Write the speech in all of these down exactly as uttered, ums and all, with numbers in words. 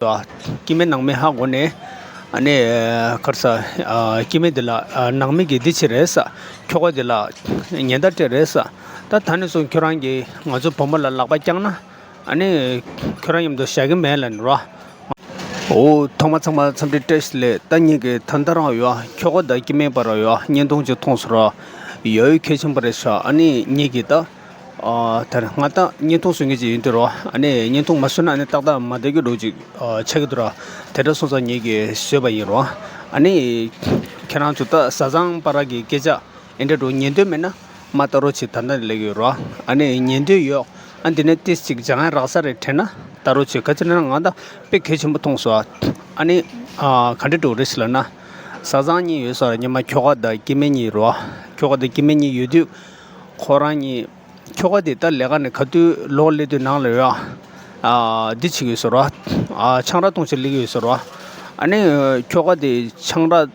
དོ། སྐྱེ་དམན་ནང་དམན་ཧ་གོ་ནས། ཨ་ནི་ག་རེ་ཟ། སྐྱེ་དམན་དེ་ལ་ནང་དམན་གྱིས་འདི་བྱེད་རེད་ཟེར། ཁྱོ་ག་དེ་ལ་ཉེན་བརྡ་སྤྲད་རེད་ཟེར། ད་ད་ནས་བཟུང་ཁྱོད་རང་གིས་ང་ཚོ་བུ་མོ་ལ་ལག་པ་བརྐྱངས་ན། ཨ་ནི་ཁྱོད་རང་མཉམ་དུ་བཞག་གི་མེད་ལབ་ནས་རོ། འོ། ཐོག་མ་ཚང་མ་འཚམས་འདྲི་བཀྲ་ཤིས་བདེ་ལེགས། ད་ངེད་ཀྱིས་ད་ལྟ་རང་ཡོད་ཁྱོ་ག་དང་སྐྱེ་དམན་བར་ཡོད་བརྙན་ཐུང་ཅིག་མཐོང་སོང་རོ། ཡོད་གལ་ཆེན་པོ་རེད་ཤག་ཨ་ནི་ངེད་ཀྱིས་ད། ཨ། ད་ང་ད་བརྙན་ཐུང་བཟོ་མཁན་ཅིག་ཡིན་དུས་རོ། ཨ་ནི་བརྙན་ཐུང་མ་བཟོས་ན་ཨ་ནི་ཏག་ཏག་མ་བསྡད་རྒྱུ་འདྲ་ཅིག་ཨ། ཆགས་ཀྱི་འདུག་ར། དེ་འདྲ་སོང་ཙང་ངེད་ཀྱིས་བཟོས་པ་ཡིན་རོ། ཨ་ནི་ཁྱེད་རང་ཚོ་ད་བཟའ་ཚང་བར་གྱི་སྐད་ཆ་ཨེ་འདྲ་འདྲ་ཉན་འདོད་མེད་ན། མ་ལྟ་རོགས་བྱེད། ད་ལྟ་ནས་ལབ་ཀྱི་ཡོད་རོ། ཨ་ནི་ཉན་འདོད་ཡོད། ཨ། འདི་ནས་ཏིས་ཅིག་སྦྱང་ཡ་རག་ས་རེད་དྲན་ན་ལྟ་རོགས་བྱེད། ག་ཅི་ན་ང་ད་དཔེ་གལ་ཆེན་པོ་མཐོང་སོང་། ཨ་ནི་ཨ། ག་འདྲ་འདྲ་རེད་ཟེར་ལབ་ན། བཟའ་ཚང་གཉིས་ཡོད་སོང་ར། ཉི་མ་ཁྱོ་ག་དང་སྐྱེ་དམན་གཉིས་རོ། ཁྱོ་ག་དང་སྐྱེ་དམན་གཉིས་ཡོད་དུས། ཁོ་རང་གཉིས། ཁྱོ་ག་དེ་ད་ལས་ཀ་ནས་ག་དུས་ལོག་སླེབས་དུས་ནང་ལ་ཡོད། ཨ། འདི་བྱེད་ཀྱི་ཡོད་སོང་ར། ཨ། ཆང་རག་འཐུང་བྱས་སླེབས་ཀྱི་ཡོད་སོང་ར། ཨ་ནི་ཁྱོ་ག་དེ་ཆང་རག་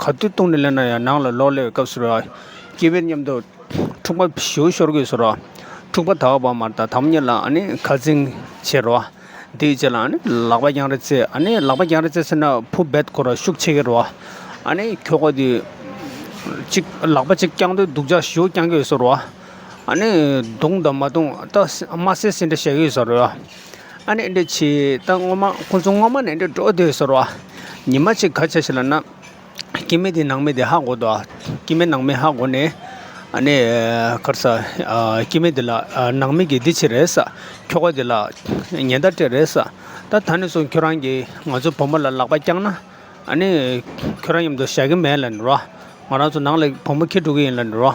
ག་དུས་བཏུང་ནས་སླེབས་ན་ཡང་ནང་ལ་ལོག་སླེབས་པའི་སྐབས་སུ་ར། སྐྱེ་དམན་མཉམ་དུ་འཁྲུག་པ་ཞེ་པོ་ཤོར་གྱི་ཡོད་སོང་ར། འཁྲུག་པ་དག་པ་མ་རེད། ད་དམ་ཉེ་ལ་ཨ་ནི་ཁ་འཛིང་བྱེད་རོ། དེའི་རྗེས་ལ་ཨ་ནི་ལག་པ་རྐྱང་རེ་རྩེ། ཨ་ནི་ལག་པ་རྐྱང་རེ་རྩེ་ཟེར་ན་ཕུ་བེད་ཁོ་ར་ཤུགས་ཆེ་གི་རོ། ཨ་ནི་ཁྱོ་ག་དེ་གཅིག་ལག་པ་གཅིག་རྐྱང་དུས་སྡུག་ཅག་ཞེ་པོ་རྐྱང་གི་ཡོད་སོང་རོ། ཨ་ནི་བརྡུང་དང་མ་བརྡུང་ད་མ་སེ་སེ་འདྲ་བྱེད་ཀྱི་ཡོད་སོང་རོ། ཨ་ནི་འདྲ་བྱེད། ད་སྔོན་མ་ཁོ་ཚོ་སྔོན་མ་ནས་འདྲ་འགྲོ་བསྡད་ཡོད་སོང་རོ། ཉི་མ་གཅིག་ག་བྱས་ཤག་ལབ་ན། སྐྱེ་དམན་དེ་ནང་དམན་དེ་ཧ་གོ་འདུག་སྐྱེ་དམན་ནང་དམན་ཧ་གོ་ནས། ཨ་ནི་ག་རེ་ཟ། ཨ། སྐྱེ་དམན་དེ་ལ་ནང་དམན་གྱིས་འདི་བྱེད་རེད་ཟེར། ཁྱོ་ག་དེ་ལ་ཉེན་བརྡ་སྤྲད་རེད་ཟེར། ད་ད་ནས་བཟུང་ཁྱོད་རང་གིས་ང་ཚོ་བུ་མོ་ལ་ལག་པ་བརྐྱངས་ན། ཨ་ནི་ཁྱོད་རང་མཉམ་དུ་བཞག་གི་མེད་ལབ་ནས་རོ། ང་རང་ཚོ་ནང་ལ་བུ་མོ་འཁྱེར་འགྲོ་གི་ཡིན་ལབ་ནས་རོ།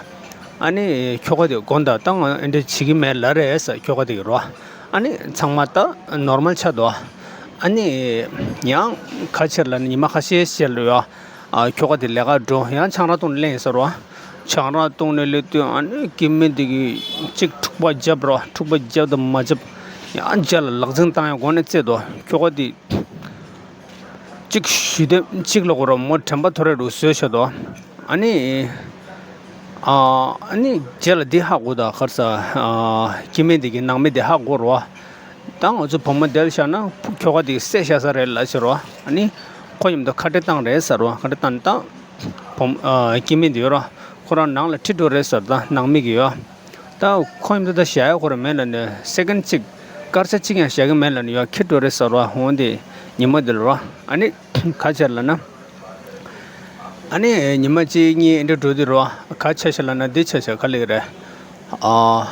ཨ་ནི་ཁྱོ་ག་དེ་དགོངས་དག་ད་ང་ཨེ་འདྲ་བྱེད་ཀྱི་མེད་ལབ་རེད་ཟེར། ཁྱོ་ག་དེ་གིས་རོ། ཨ་ནི་ཚང་མ་ད་ནོར་མལ་ཆགས་འདུག་ཨ་ནི་ཡང་ག་རེ་བྱས་ལབ་ན་ཉི་མ་ཁ་ཤས་ཤིག་ལ་ཡོད། ཨ། ཁྱོ་ག་དེ་ལས་ཀ་འགྲོ་ཡང་ཆང་རག་བཏུང་ནས་སླེབས་ཡིན་ཟེར་རོ། ཆང་རག་བཏུང་ནས་སླེབས་དུས་ཨ་ནི་སྐྱེ་དམན་དེ་གིས་གཅིག་འཁྲུག་པ་བརྒྱབ་རོ། འཁྲུག་པ་བརྒྱབ་དང་མ་བརྒྱབ་ཡང་རྗེས་ལ་ལག་འཛིང་བཏང་ཡང་སྒོ་ནས་རྩེད་དོ། ཁྱོ་ག་དེ་གཅིག་གཞུས་དེ་གཅིག་ལ་གོ་རོ་མོ་དྲན་པ་ཐོར་རེ་རུ་བཟོས་བྱས་དོ། ཨ་ནི་ཨ་ནི་རྗེས་ལ་འདི་ཧ་གོ་ད་ག་རེ་ཟ། ཨ། སྐྱེ་དམན་དེ་གིས་ནང་དམན་དེ་ཧ་གོ་རོ། ད་ང་ཚོ་བུ་མོ་དེར་བཞག་ན་ཁྱོ་ག་དེ་བསད་བཞག་ས་རེད་ལབ་བྱས་རོ། ཨ་ནི་ཁོ་མཉམ་དུ་ཁ་བྲལ་བཏང་རེད་ཟེར་རོ། ཁ་བྲལ་བཏང་ད་བུ་མོ་ཨ་སྐྱེ་དམན་དེ་ཡོད་རོ། ཁོ་རང་ནང་ལ་ཁྲིད་འགྲོ་རེད་ཟེར། ད་ནང་དམན་གྱིས་ཡོད། ད་ཁོ་མཉམ་དུ་ད་བཞག་ཡ་ཁོ་རང་མེད་ལབ་ནས་སེ་ཀན་གཅིག་སྐར་ཆ་གཅིག་ཡང་བཞག་གི་མེད་ལབ་ནས་ཡོད། ཁྱེར་འགྲོ་རེད་ཟེར་རོ། འོང་དེ་ཉི་མ་དེ་ལ་རོ། ཨ་ནི་ག་རེ་བྱས་ལབ་ན། ཨ་ནི་ཉི་མ་གཅིག་གཉིས་འདྲ་འགྲོ་དུས་རོ། ག་རེ་བྱས་ཤག་ལབ་ན་འདི་བྱས་ཤག་ག་ལབ་ཀྱི་རེད། ཨ།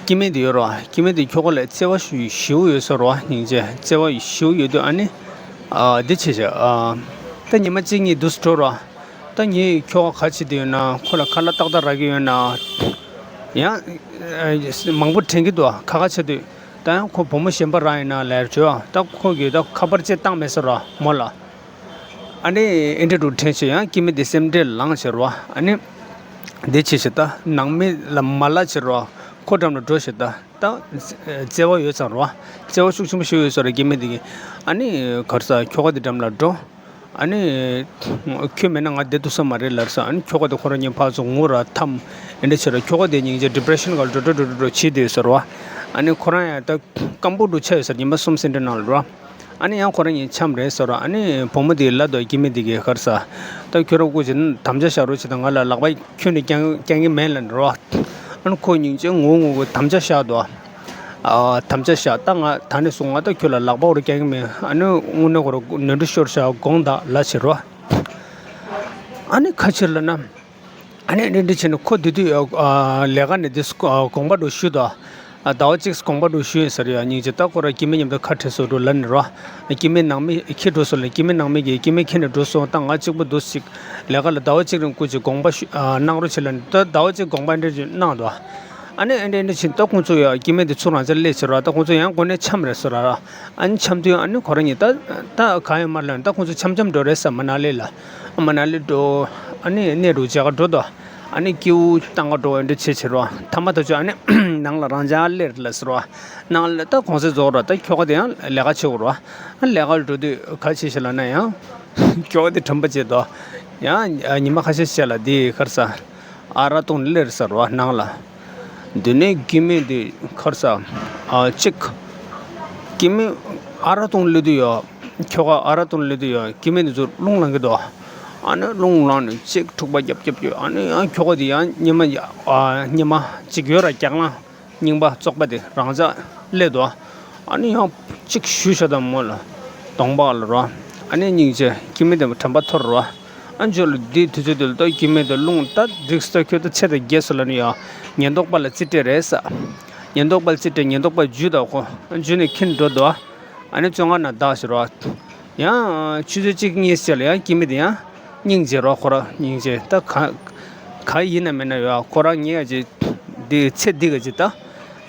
སྐྱེ་དམན་དེ་ཡོད་རོ། སྐྱེ་དམན་དེ་ཁྱོ་ག་ལས་བརྩེ་བ་ཞུ་ཞེ་པོ་ཡོད་ས་རོ། སྙིང་རྗེ་བརྩེ་བ་ཞེ་པོ་ཡོད་དུས་ཨ་ནི། ཨ། འདི་བྱས་ཤག་ཨ། ད་ཉི་མ་གཅིག་གཉིས་འདུག་སེ་འགྲོ་རོ། ད་ངས་ཁྱོ་ག་ག་བྱེད་དུ་ཡོད་ན། ཁོ་ལ་ཁ་ལག་ཏག་ཏག་རག་གི་ཡོད་ན། ཡང་མང་པོ་དྲན་གྱི་འདུག་ཁ་ཁ་བྱེད་དུས། ད་ཡང་ཁོ་བུ་མོ་གཞན་པ་རག་ཡིན་ན་ལབ་བྱས། ད་ཁོ་གིས་ད་ཁ་པར་ཅིག་བཏང་མེད་ས་རོ་མོ་ལ། ཨ་ནི་ཨེ་འདྲ་འདྲ་དྲན་བྱས། ཡང་སྐྱེ་དམན་དེ་སེམས་ཁྲལ་ལངས་བྱས་རོ། ཨ་ནི་འདི་བྱས་བྱས་ད་ནང་དམན་ལ་མ་ལབ་བྱས་རོ། ཁོ་འགྲམ་ལ་འགྲོ་བྱས་ད། ད་བརྩེ་བ་ཡོད་ཙང་རོ། བརྩེ་བ་ཤུགས་ཆེན་པོ་ཞིག་ཡོད་ས་རེད་སྐྱེ་དམན་དེ་གིས། ཨ་ནི་ག་རེ་ཟ། ཁྱོ་ག་དེ་འགྲམ་ལ་འགྲོ། ཨ་ནི་ཁྱོད་མེད་ན་ང་བསྡད་ཐུབ་ས་མ་རེད་ལབ་ས། ཨ་ནི་ཁྱོ་ག་དེ་ཁོ་རང་གཉིས་ཕར་ཚུར་ངུ་ར་འཐམ། ཨེ་འདྲ་བྱས་ར། ཁྱོ་ག་དེ་སྙིང་རྗེ་ཌི་པི་རེ་ཤན་སྒང་ལ་འགྲོ་འགྲོ་འགྲོ་འགྲོ་འགྲོ་བྱེད་བསྡད་ཡོད་ས་རེད་བ། ཨ་ནི་ཁོ་རང་ཡང་ད་སྐམ་པོ་འདྲ་ཆགས་ཡོད་ས་རེད། ཉི་མ་གསུམ་ཙམ་འདྲ་ནང་ལ་རེད་བ། ཨ་ནི་ཡང་ཁོ་རང་གཉིས་འཆམ་རེད་ཟེར་རོ། ཨ་ནི་བུ་མོ་དེས་ལབ་འདུག་སྐྱེ་དམན་དེ་གིས་ག་རེ་ཟ། ད་ཁྱོད་རང་སྐུ་མཁྱེན་དམ་བཅའ་བཞག་རོགས་བྱེད་དང་། ང་ལ་ལག་པ་ཁྱོན་ནས་བརྐྱང་བརྐྱང་གི་མེད་ལབ་འགྲོ་བ། ཨ་ནི་ཁོ་སྙིང་རྗེ་ངུ་ངུ་གི་དམ་བཅའ་བཞག་འདུག་ཨ། དམ་བཅའ་བཞག་ད་ང་ད་ནས་བཟུང་ང་ད་ཁྱོད་ལ་ལག་པ་ཁོ་རང་བརྐྱང་གི་མེད། ཨ་ནི་དངོས་གནས་ཁོ་རང་ནོར་འཁྲུལ་ཤོར་བཞག་དགོངས་དག་ལབ་བྱས་རོ། ཨ་ནི་ཁ་ཕྱིར་ལབ་ན། ཨ་ནི་འདི་འདྲ་བྱས་ནས་ཁོ་དེ་དུས་ཨ་ལས་ཀ་ནས་དེ་ཨ་དགོངས་པ་འདྲ་ཞུས་དོ། ཨ་ཟླ་བ་གཅིག་དགོངས་པ་འདྲ་ཞུས་ཡིན་ས་རེད་ཡ། སྙིང་རྗེ། ད་ཁོ་རང་སྐྱེ་དམན་མཉམ་དུ་ཁ་བྲལ་སོང་འགྲོ་ལབ་ནས་རོ། སྐྱེ་དམན་ནང་དམན་ཁྱེར་འགྲོ་སོང་ལབ། སྐྱེ་དམན་ནང་དམན་གྱིས་སྐྱེ་དམན་ཁྱེར་ནས་འགྲོ་སོང་། ད་ང་གཅིག་པུ་འདུག་ཅིག་ལས་ཀ་ལ་ཟླ་བ་གཅིག་རིང་སྐུ་མཁྱེན་དགོངས་པ་ཞུ་ཨ་གནང་རོགས་བྱེད་ལབ་ནས། ད་ཟླ་བ་གཅིག་དགོངས་པ་འདྲ་ཅིག་གནང་འདུག་ཨ་ནི་ཨེ་འདྲ་ཨེ་འདྲ་བྱས་ད་ཁོང་ཚོ་ཡ་སྐྱེ་དམན་དེ་ཚུར་རང་ཅག་སླེབས་ཟེར་ར། ད་ཁོང་ཚོ་ཡང་སྒོ་ནས་འཆམ་རེད་ཟེར་ར། ཨ་ནི་འཆམ་དུས་ཨ་ནི་ཁོ་རང་གཉིས་ད་ད་གང་ཡང་མ་ལབ་ནས། ད་ཁོང་ཚོ་འཆམ་འཆམ་འགྲོ་རེད་ཟེར། མ་ན་ལི་ལ། མ་ན་ལི་འགྲོ། ཨ་ནི་གནས་འགྲོ་མཇལ་ཁ་འགྲོ་དོ། ཨ་ནི་སྐྱིད་པོ་བཏང་ག་འགྲོ། ཨེ་འདྲ་བྱས་བྱས་རོ། ཐ་མ་ད་ཆོ་ཨ་ནི་ནང་ལ་རང་ཅག་སླེབས་ལ་ཟེར་རོ། ནང་ལ་ད་གུང་སེང་རྫོགས་ར། ད་ཁྱོ་ག་དེ་ཡང་ལས་ཀ་བྱེད་དགོས་རོ། ཨ་ལས་ཀ་ལ་འགྲོ་དུས་ག་བྱས་ཤག་ལབ་ན་ཡང་ཁྱོ་ག་དེ་དྲན་པ་བརྗེད་དོ། ཡང་ཉི་མ་ཁ་ཤས་ཤིག་ལ་དེ་ག་རེ་ཟ། ཨ་རག་བཏུང་ནས་སླེབས་ཟེར་རོ་ནང་ལ། དེ་ནས་སྐྱེ་དམན་དེ་ག་རེ་ཟ། ཨ་གཅིག་སྐྱེ་དམན་ ཨ་རག་འཐུང་སླེབས་དུས་ཡ། ཁྱོ་ག་ཨ་རག་འཐུང་སླེབས་དུས་ཡ། སྐྱེ་དམན་དེ་ཚོ་རླུང་ལངས་ཀྱི་འདུག་ཨ་ནི་རླུང་ལངས་ནས་གཅིག་འཁྲུག་པ་རྒྱབ་རྒྱབ་རྒྱབ། ཨ་ནི་ཡང་ཁྱོ་ག་དེ་ཡང་ཉི་མ། ཨ། ཉི་མ་གཅིག་ཡོད་ར་རྒྱག་ལང་། རྙིང་པ་བཙོག་པ་དེ་རང་ཅག་སླེབས་འདུག་ཨ་ནི་ཡང་གཅིག་ཞུ་ཤ་དང་མོ་ལ་གདོང་པགས་ལ་རོ། ཨ་ནི་སྙིང་རྗེ་སྐྱེ་དམན་དེ་དྲན་པ་ཐོར་རོ། ཨ་འཇོ་ལ་དེའི་དུས་ཚོད་དེ་ལ་ད་སྐྱེ་དམན་དེ་རླུང་ད་འགྲིག་སོང་། ད་ཁྱོད་ད་ཚེ་དང་རྒས་སོང་ལབ་ནི་ཡ། ཉེན་རྟོག་པ་ལ་རྩིས་སྤྲད་རེད་ས། ཉེན་རྟོག་པ་ལ་རྩིས་སྤྲད། ཉེན་རྟོག་པ་འཇུས་དང་ཁོ་འཇུས་ནས་ཁྱེར་འགྲོ་འདུག་ཨ་ནི་བཙོན་ཁང་ནང་བདག་ཞིག་རོ། ཡང་ཆུ་ཚོད་གཅིག་གཉིས་ཙམ་ལ་ཡང་སྐྱེ་དམན་དེ་ཡང་སྙིང་རྗེ་རོ། ཁོ་རང་སྙིང་རྗེ་ད་ག་ག་ཡིན་ན་མིན་ན་ཡོད། ཁོ་རང་ཉེ་ཡ་ཅིག་འདི་ཚེ་འདི་ག་ཅིག་ད་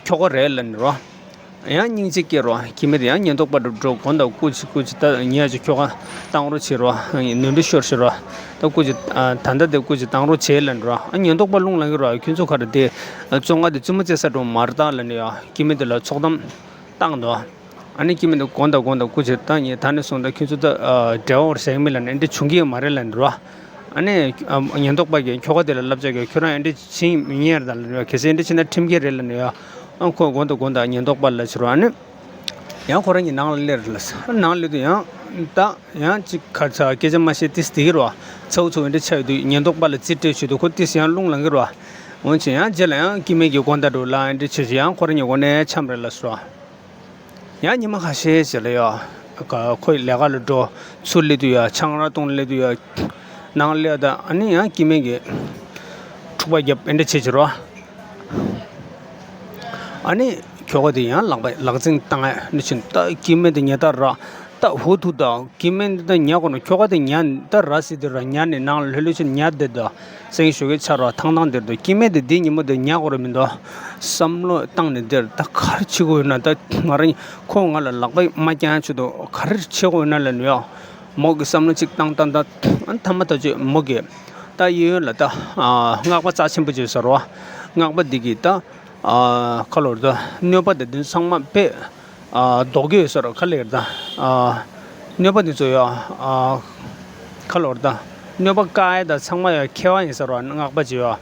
ཁྱོ་ག་རེད་ལབ་ནི་རོ། ཡང་སྙིང་རྗེ་སྐྱེ་རོ། སྐྱེ་དམན་དེ་ཡང་ཉེན་རྟོག་པ་འགྲོ་འགྲོ་དགོང་དག་སྐུ་མཁྱེན་སྐུ་མཁྱེན་ད་ཉེ་ཡ་ཅིག་ཁྱོ་ག་བཏང་རོགས་བྱེད་རོ། ནོར་འཁྲུལ་ཤོར་ཤོར་རོ། ད་སྐུ་མཁྱེན་ད་ལྟ་དེ་སྐུ་མཁྱེན་བཏང་རོགས་བྱེད་ལབ་ནི་རོ། ཉེན་རྟོག་པ་རླུང་ལངས་ཀྱི་རོ། ཁྱོད་ཚོ་ག་རེ་དེ་བཙོན་ཁང་དེ་བཙུན་མོ་རྩེ་ས་འགྲོ་མ་རེད་ད་ལབ་ནི་ཡ། སྐྱེ་དམན་དེ་ལ་ཚོགས་གཏམ་བཏང་འདུག་ཨ་ནི་སྐྱེ་དམན་དེ་དགོངས་དག་དགོངས་དག་སྐུ་མཁྱེན་ད་ངས་ད་ནས་བཟུང་ད་ཁྱོད་ཚོ་ད་འབྲེལ་བ་བོར་ཟེར་གི་མེད་ལབ་ནས་འདི་བྱུང་གི་ཡོད་མ་རེད་ལབ་ནི་རོ། ཨ་ནི་ཉེན་རྟོག་པ་གིས་ཁྱོ་ག་དེ་ལ་བསླབ་བྱ་གིས་ཁྱོད་རང་འདི་བྱེད་མི་ཉན་རེད་ད་ལབ་ནི་རོ། གལ་སྲིད་འདི་བྱེད་ན་ཁྲིམས་འགལ་རེད་ལབ་ནི་ཡ། ཨ་ཁོ་དགོངས་དག་དགོངས་དག་ཉེན་རྟོག་པ་ལ་བྱེད་རོ། ཨ་ནི་ཡང་ཁོ་རང་གཉིས་ནང་ལ་སླེབས་རེད་ལ། ནང་སླེབས་དུས་ཡང་ད་ཡང་ཅིག་ཁ་ཚ་སྐད་ཆ་མ་བཤད་དེ་དེ་གི་རོ། ཚ་བོ་ཚ་བོ་འདི་ཆགས་ཡོད་དུས་ཉེན་རྟོག་པ་ལ་རྩིས་སྤྲད་བྱེད་དུས་ཁོ་དེ་ཡང་རླུང་ལངས་གི་རོ། འོན་ཀྱང་ཡང་རྗེས་ལ་ཡང་སྐྱེ་དམན་གྱིས་དགོངས་དག་འགྲོ་ལ་འདི་བྱེད་བྱེད་ཡང་ཁོ་རང་གཉིས་འོ་ནས་འཆམ་རེད་ལ་སོ། ཡང་ཉི་མ་ཁ་ཤས་ཤིག་ལ་ཡ། ཁོ་ལས་ཀ་ལ་འགྲོ། ཚུར་སླེབས་དུས་ཡ་ཆང་རག་འཐུང་སླེབས་དུས་ཡ། ནང་སླེབས་ད་ཨ་ནི་ཡང་སྐྱེ་དམན་གྱིས་འཁྲུག་པ་རྒྱབ་ཨེ་འདྲ་བྱེད་བྱེད་རོ། ཨ་ནི་ཁྱོ་ག་དེ་ཡང་ལག་པ་ལག་འཛིང་བཏང་ཨ་ནི་ཕྱིན་ད་སྐྱེ་དམན་དེ་ཉལ་ད་ར། ད་ཧུ་ཐུག་ད་སྐྱེ་དམན་དེ་ད་ཉལ་དགོས་ན་ཁྱོ་ག་དེ་ཉལ་ད་ར་སི་དེ་ར་ཉལ་ནས་ནང་ལ་ལྷོད་ལྷོད་བྱས་ཉལ་བསྡད་ད། སེང་ཞོགས་ཀས་ཆགས་རོགས་ཐང་ཐང་དེར་འདུག་སྐྱེ་དམན་དེ་འདི་ཉིན་མོ་དེ་ཉལ་དགོས་རེད་མི་འདུག་བསམ་བློ་བཏང་ནས་དེར་ད་ག་རེ་བྱེད་དགོས་ཡོད་ན། ད་ང་རང་ཁོ་ང་ལ་ལག་པ་མ་བརྐྱངས་ཆེད་དུ་ག་རེ་བྱེད་དགོས་ཡོད་ན་ལབ་ནས་ཡ། མོ་གི་བསམ་བློ་གཅིག་བཏང་བཏང་བཏང་ཐ་མ་ད་ཆོད་མོ་གི་ད་གཡས་གཡོན་ལ་ད་སྔགས་པ་རྩ་ཆེན་པོ་ཅིག་ཟེར་བ། སྔགས་པ་འདི་གི་ད་ཁ་ལོར་ད་གནོད་པ་དེ་འདི་ཚང་མ་དཔེ། ཨ། ལྡོག་གི་ཡོད་ས་རེད་ག་ལེར་ད། ཨ། གནོད་པ་འདི་ཚོ་ཡ། ཨ། ག་ལེར་ད། གནོད་པ་བཀག་ཡ་ད་ཚང་མ་ཡ་མཁས་པ་ཡིན་ས་རེད་སྔགས་པ་ཅིག་ཡ།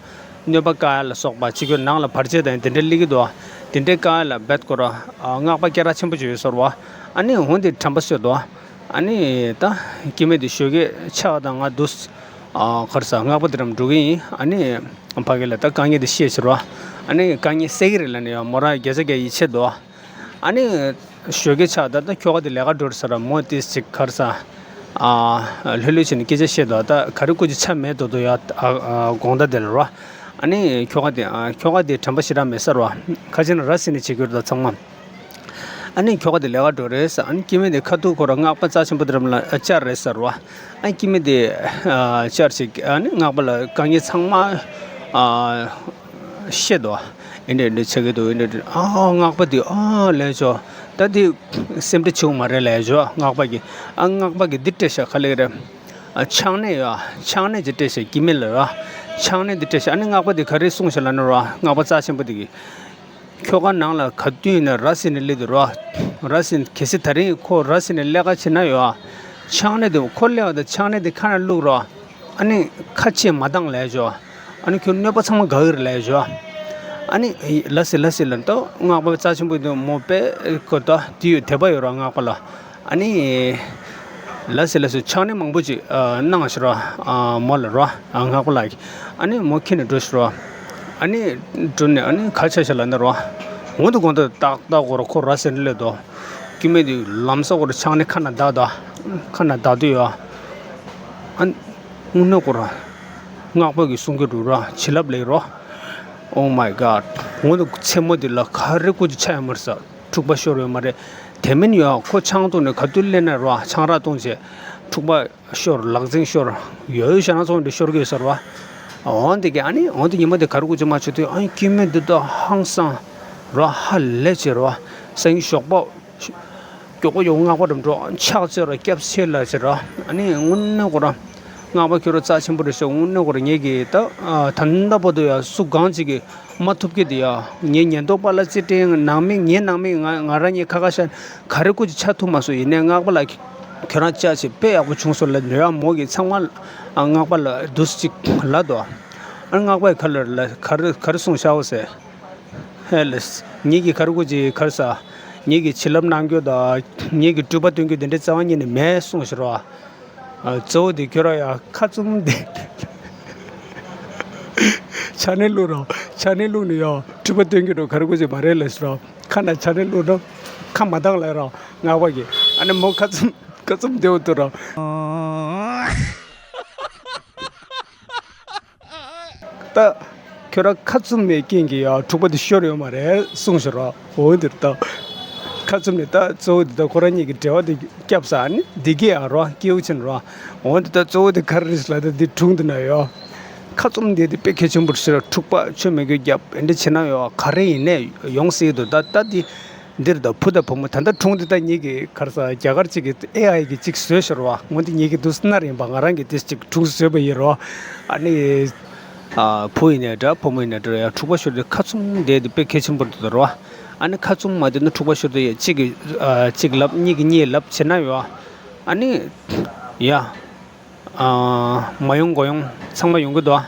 གནོད་པ་བཀག་ཡ་ལ་སོགས་པ་ཅིག་གི་ནང་ལ་བར་ཆད་དང་དེ་འདྲ་སླེབས་ཀྱི་འདུག་དེ་འདྲའི་བཀག་ཡ་ལ་རྦད་ཁོ་ར། ཨ། སྔགས་པ་སྐད་གྲགས་ཆེན་པོ་ཅིག་ཡོད་ས་རེད། ཨ་ནི་འོན་ཏེ་དྲན་པ་གསོས་འདུག་ཨ་ནི་ད་སྐྱེ་དམན་དེ་ཞོགས་ཀས་ཆགས་དང་ང་འདུག་ཨ། ག་རེ་ཟ་སྔགས་པ་དེ་རང་འགྲོ་གི་ཡིན། ཨ་ནི་ཕ་གི་ལ་ད་དཀའ་ངལ་དེ་བཤད་ཟེར་བ། ཨ་ནི་དཀའ་ངལ་སེལ་གི་རེད་ལབ་ནས་ཡ་མོ་རང་བརྒྱ་ཆ་བརྒྱ་ཡིད་ཆེས་འདུག་ཨ་ནི་ཞོགས་ཀས་ཆགས་ད་ལྟ་ཁྱོ་ག་དེ་ལས་ཀ་འགྲོ་རེད་ཟེར་ར་མོ་ཏིས་ཅིག་ག་རེ་ཟ། ཨ། ལྷོད་ལྷོད་བྱས་ནས་སྐད་ཆ་བཤད་འདུག་ད་ག་རེ་སྐུ་མཁྱེན་ཆ་མེད་དོ་དོ་ཡ། ཨ། ཨ། དགོང་དག་དེ་ལ་རོ། ཨ་ནི་ཁྱོ་ག་དེ། ཨ། ཁྱོ་ག་དེ་དྲན་པ་ཞེ་དྲག་མེད་ས་རོ། ཁ་ཆེ་ན་ར་ཟིན་ནས་བྱེད་ཀྱི་རེད་ད་ཚང་མ། ཨ་ནི་ཁྱོ་ག་དེ་ལས་ཀ་འགྲོ་རེད་ཟེར། ཨ་ནི་སྐྱེ་དམན་དེ་ཁ་ཐུག་ཁོ་ར་སྔགས་པ་རྩ་ཆེན་པོ་དེ་རམ་ལ་བཅར་རེད་ཟེར་བ། ཨ་ནི་སྐྱེ་དམན་དེ་ཨ་བཅར་ཞིག་ཨ་ནི་སྔགས་པ་ལ་དཀའ་ངལ་ཚང་མ་ཨ་བཤད་དོ། ཨེ་འདྲ་ཨེ་འདྲ་བྱེད་ཀྱི་འདུག་ཨེ་འདྲ་ཨེ་འདྲ། ཨ་སྔགས་པ་དེ་ཨ་ལས་ཆོག་ད་དེ་སེམས་ཁྲལ་བྱེད་དགོས་མ་རེད་ལས་ཆོག་སྔགས་པ་གིས། ཨ་སྔགས་པ་གིས་འདི་སྤྲད་ཤག་ག་ལེར་རེད། ཨ་ཆང་ནད་ཡོད། ཆང་ནད་ཅིག་སྤྲད་ཤག་སྐྱེ་དམན་ལ་ཡོད། ཆང་ནད་འདི་སྤྲད་ཤག་ཨ་ནི་སྔགས་པ་དེ་ག་རེ་གསུངས་ཤག་ལབ་ན་རོ། སྔགས་པ་རྩ་ཆེན་པོ་དེ་གིས། ཁྱོ་ག་ནང་ལ་ག་དུས་ཡིན་ན་ར་ཟིན་ནས་སླེབས་འདུག་རོ། ར་ཟིན་གལ་སྲིད་ད་རིང་ཁོ་ར་ཟིན་ནས་ལས་ཀ་བྱེད་ན་ཡོད། ཨ་ཆང་ནད་དེ་ཁོ་སླེབས་པ་དང་ཆང་ནད་དེ་ཁ་ནས་བླུགས་རོ། ཨ་ནི་ཁ་ཕྱེ་མ་བཏང་ལས་ཞོ། ཨ་ནི་ཁྱོད་གནོད་པ་ཚང་མ་དགའ་གི་རེད་ལས་ཞོ། ཨ་ནི་ལ་སི་ལ་སི་ལ་ཏོ་སྔགས་པ་རྩ་ཆེན་པོ་དེ་མོ་པས་ཁོ་ད་དེ་ཡོད་དད་པ་ཡོད་རོ་སྔགས་པ་ལ། ཨ་ནི། ལ་སི་ལ་སི་ཆང་ནི་མང་པོ་ཅིག་ཨ་གནང་ཞིག་ར་ཨ་མོ་ལ་ར་ཨ་སྔགས་པ་ལགས་ཀྱིས། ཨ་ནི་མོ་ཁྱེར་ནས་འགྲོ་ཞིག་ར། ཨ་ནི་འགྲོ་ནས་ཨ་ནི་ག་ཆ་ཤ་ལ་ན་ར། འོང་དུ་གོང་དུ་ཏག་ཏག་གོ་ར་ཁོ་ར་སེ་འདྲ་ལས་དོ། སྐྱེ་དམན་དེ་ལམ་སང་གོ་ར་ཆང་ནི་ཁ་ན་བདག་ད། ཁ་ན་བདག་དུས་ཡ། ཨ་ནི་དངོས་གནས་གོ་ར། སྔགས་པ་གིས་གསུང་གི་འདུག་ར་བྱིན་རླབས་ལེགས་ར། Oh my God། འོང་དུ་མཚན་མོ་དེ་ལ་ག་རེ་ཀུ་ཅི་ཆ་ཡོད་མ་རེད་ས། འཁྲུག་པ་ཤོར་ཡོད་མ་རེད། དེ་མིན་ཡང་ཁོ་ཆང་བཏུང་ནས་ག་དུས་སླེབས་ན་ར་ཆང་རག་བཏུང་བྱས་འཁྲུག་པ་ཤོར་ལག་འཛིང་ཤོར་ཡོད་ཡོད་ཤ་ན་ཚོང་འདི་ཤོར་གི་ཡོད་ས་ར་བ། འོན་ཏེ་གི་ཨ་ནི་འོན་ཏེ་ཉི་མ་དེ་ག་རེ་ཀུ་ཅི་མ་བྱེད་དུས་ཨ་ནི་སྐྱེ་དམན་འདི་དག་ཧང་སང་ར་ཧ་ལས་བྱེད་ར་བ་སེང་ཞོགས་པ་མགྱོགས་པོ་མགྱོགས་པོ་སྔགས་པ་འགྲམ་འགྲོ་ཕྱག་འཚལ་ར་སྐྱབས་ཆེ་ལ་བྱེད་ར་ཨ་ནི་དངོས་གནས་ཁོ་ར་སྔགས་པ་ཁྱོད་ར་རྩ་ཆེན་པོ་རེད་ཤག་དངོས་གནས་ཁོ་ར་ངེད་ཀྱི་ད་ད་ལྟ་བར་དུ་ཡ་སུ་གང་ཅིག་གི་མ་ཐུབ་ཀྱི་དེ་ཡ། ངའི་ཉེན་རྟོག་པ་ལ་རྩིས་སྤྲད་ནང་མི་ངའི་ནང་མི་ང་ང་རང་ཉིད་ཁ་ཁ་ཤ་ག་རེ་ཀུ་ཅི་ཆ་ཐུབ་མ་སོང་། ཡིན་ནའི་སྔགས་པ་ལ་ཁྱོད་རང་ཅག་ཅིག་དཔེ་ཡག་པོ་བྱུང་སོང་ལབ་ནས་ཡ་མོ་གིས་ཚང་མ་སྔགས་པ་ལ་འདུག་ཅིག་ལབ་དོ། ཨ་སྔགས་པས་ག་ལ་ལ་ག་རེ་ག་རེ་གསུངས་ཤག་འོ་ཟེར། ཧེ་ལས་ངེད་ཀྱིས་ག་རེ་ཀུ་ཅི་ག་རེ་ཟ། ངེད་ཀྱི་བྱིན་རླབས་གནང་རྒྱུ་དང་ངེད་ཀྱི་སྤྲུལ་པ་སྟོན་རྒྱུ་དེ་འདྲའི་རྩ་བ་ཉིད་ནས་མེད་གསུངས་ཤག་རོ། ཨ། གཙོ་བོ་དེ་ཁྱོད་རང་ཡང་ཁ་བཙུམ་དེ། ཆ་ནས་བླུག་རོགས། ཆ་ནས་བླུག་ནས་ཡང་སྤྲུལ་པ་སྟོན་རྒྱུ་འགྲོ་ག་རེ་དགོས་ཀྱི་མ་རེད་ལབ་ཤག་རོ། ཁ་ནས་ཆ་ནས་བླུག་ན་ཁ་མ་འདང་ལབ་རོ། སྔགས་པ་གིས། ཨ་ནི་མོ་ཁ་བཙུམ་ཁ་བཙུམ་བསྡད་འདུག་རོ། ད་ཁྱོད་རང་ཁ་བཙུམ་པའི་རྐྱེན་གྱིས་ཡང་འཁྲུག་པ་དེ་ཤོར་ཡོད་མ་རེད་གསུངས་ཤག་རོ། འོ་འདིར་ད་ཁ་བཙུམ་ནས་ད་གཙོ་བོ་འདི་ད་ཁོ་རང་གཉིས་ཀྱི་འབྲེལ་བ་དེ་བསྐྱབས་ས། ཨ་ནི་འདི་གས་ཨ་རོ་སྐྱེའུ་ཆེན་རོ། འོ་འདི་ད་གཙོ་བོ་དེ་ག་རེ་རེད་ལབ་ད་འདི་སྒྲུང་འདི་ན་ཡོད། ཁ་བཙུམ་འདི་དེ་དཔེ་གལ་ཆེན་པོ་རེད་ཤག་རོ། འཁྲུག་པ་ཆོས་མེད་རྒྱུ་རྒྱབ་འདི་བྱེད་ན་ཡོད་ག་རེ་ཡིན་ནས་ཡོང་སྲིད་འདུག་ད་ད་འདི། འདིར་ད་བུ་དང་བུ་མོ་ད་ལྟ་སྒྲུང་འདི་ད་ངེད་ཀྱི་ག་རེ་ཟ་རྒྱ་གར་གཅིག་གི་ཨེ་ཨའི་གི་གཅིག་བཟོས་ཤག་རོ། འོ་འདི་ངེད་ཀྱི་འདུག་སེ་ན་རིང་པ་ང་རང་གིས་དེ་གཅིག་སྒྲུང་བཟོས་པ་ཡིན་རོ། ཨ་ནི། ཨ། བུ་ཡིན་ནའི་འདྲ་བུ་མོ་ཡིན་ནའི་འདྲ་ཡ་འཁྲུག་པ་ཤོར་དུས་ཁ་བཙུམ་བསྡད་དེ་དཔེ་གལ་ཆེན་པོ་རེད་རོ། ཨ་ནི་ཁ་བཙུམ་མ་བསྡད་ན་འཁྲུག་པ་ཤོར་དུས་ཡ་གཅིག་གིས་ཨ་གཅིག་ལབ་གཉིས་ཀྱིས་གཉིས་ལབ་བྱེད་ན་ཡོད། ཨ་ནི། ཡ། ཨ། མ་ཡོང་དགོས་ཡོང་ཚང་མ་ཡོང་གི་འདུག་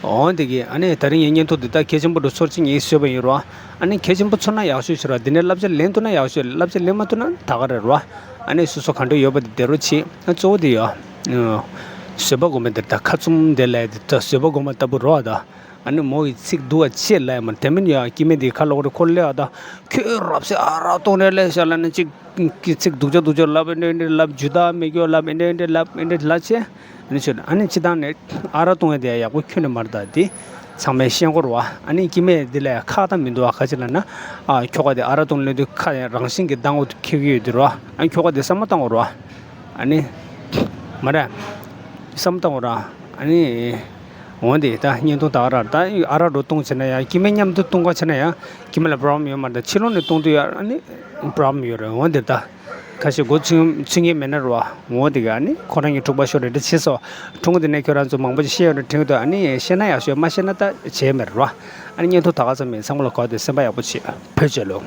འོ་འདི་གི་ཨ་ནི་ད་རིང་ཡི་བརྙན་ཐུང་འདི་དག་གལ་ཆེན་པོ་འདུག་ཚོར་ཅིག་ངས་བཟོས་པ་ཡིན་རོ། ཨ་ནི་གལ་ཆེན་པོ་ཚོར་ན་ཡག་ཤོས་ཤིག་རོ། འདི་ནས་བསླབ་བྱ་ལེན་ཐུབ་ན་ཡག་ཤོས། བསླབ་བྱ་ལེན་མ་ཐུབ་ན་ད་ག་རེད་རོ། ཨ་ནི་སོ་སོ་ག་འདྲ་ཡོད་པ་འདི་བདེ་རོགས་བྱེད། ཨ་གཙོ་བོ་འདི་ཡོད། བཟོད་པ་སྒོམ་པ་འདིར་ད་ཁ་བཙུམ་འདི་ལས་འདི་ད་བཟོད་པ་སྒོམ་པ་ལྟ་བུ་རོ་ད། ཨ་ནི་མོ་ཡི་ཚིག་སྡུག་པ་ཆེ་ལ་ཡ་མ་དེ་མིན་ཡ་སྐྱེ་དམན་འདི་ཁ་ལོག་རེ་ཁོ་ལེ་ཨ་ད། ཁྱོད་རབ་སེ་ཨ་རག་གཏོང་རེ་ལས་ཤ་ལ་ནི་གཅིག་ཚིག་སྡུག་ཅག་སྡུག་ཅག་ལབ། ཨེ་འདྲ་ཨེ་འདྲ་ལབ། རྒྱུ་དག་མེད་རྒྱུ་ལབ། ཨེ་འདྲ་ཨེ་འདྲ་ལབ། ཨེ་འདྲ་ལབ་བྱས། ཨ་ནི་ཆོས་ཨ་ནི་སྤྱི་བཏང་ནས་ཨ་རག་གཏོང་ཡ་དེ་ཡག་པོ་ཁྱོན་ནས་མ་རེད། ད་དེ་ཚང་མས་ཤེས་ཀྱི་རེད་བ། ཨ་ནི་སྐྱེ་དམན་འདི་ལ་ཡ་ཁག་ད་མི་འདུག་བ། ག་ཅི་ལབ་ན། ཨ་ཁྱོ་ག་དེ་ཨ་རག་གཏོང་ལོས་དུས་ཁ་ཡ་རང་བཞིན་གྱི་སྡང་བོ་འཁེལ་གྱི་ཡོད་དུས་རེད་བ། ཨ་ནི་ཁྱོ་ག་དེ་བསམ་བློ་བཏང་དགོས་རེད་བ། ཨ་ནི། མ་རེད། བསམ་བློ་བཏང་དགོས་རེད་བ། ཨ་ནི། འོན་ཏེ་ད་བརྙན་ཐུང་ད་ག་ར་ད་ཨ་རག་འགྲོ་གཏོང་བྱས་ན་ཡང་སྐྱེ་དམན་མཉམ་དུ་གཏོང་ག་བྱས་ན་ཡང་སྐྱེ་དམན་ལ་པྲོབ་ལེམ་ཡོད་མ་རེད། ད་ཕྱི་ལོགས་ནས་གཏོང་དུས་ཡང་ཨ་ནི་པྲོབ་ལེམ་ཡོད་རེད། འོན་ཏེ་ད་ཁ་ཤས་མགོ་ཚོས་ཚོས་མཁན་མེད་ན་རེད་བ། འོན་ཏེ་ག་ཨ་ནི་ཁོ་རང་གི་འཁྲུག་པ་ཤོར་རེད་འདྲ་བྱས་སོ། ཁྲུང་དེ་ནས་ཁྱོད་རང་ཚོ་མང་པོ་ཞིག་བཤད་ཡོད་རེད་དྲན་གྱི་འདུག་ཨ་ནི་བཤད་ན་ཡག་ཤོས། མ་བཤད་ན་ད་བྱས་མེད་རེད་བ། ཨ་ནི་བརྙན་ཐུང་ད་ག་ཙམ་མིན། ཚང་མ་ལ་གོ་བདེ་སེམས་པ་ཡག་པོ་བྱེད། བོད་རྒྱལ་ལོ།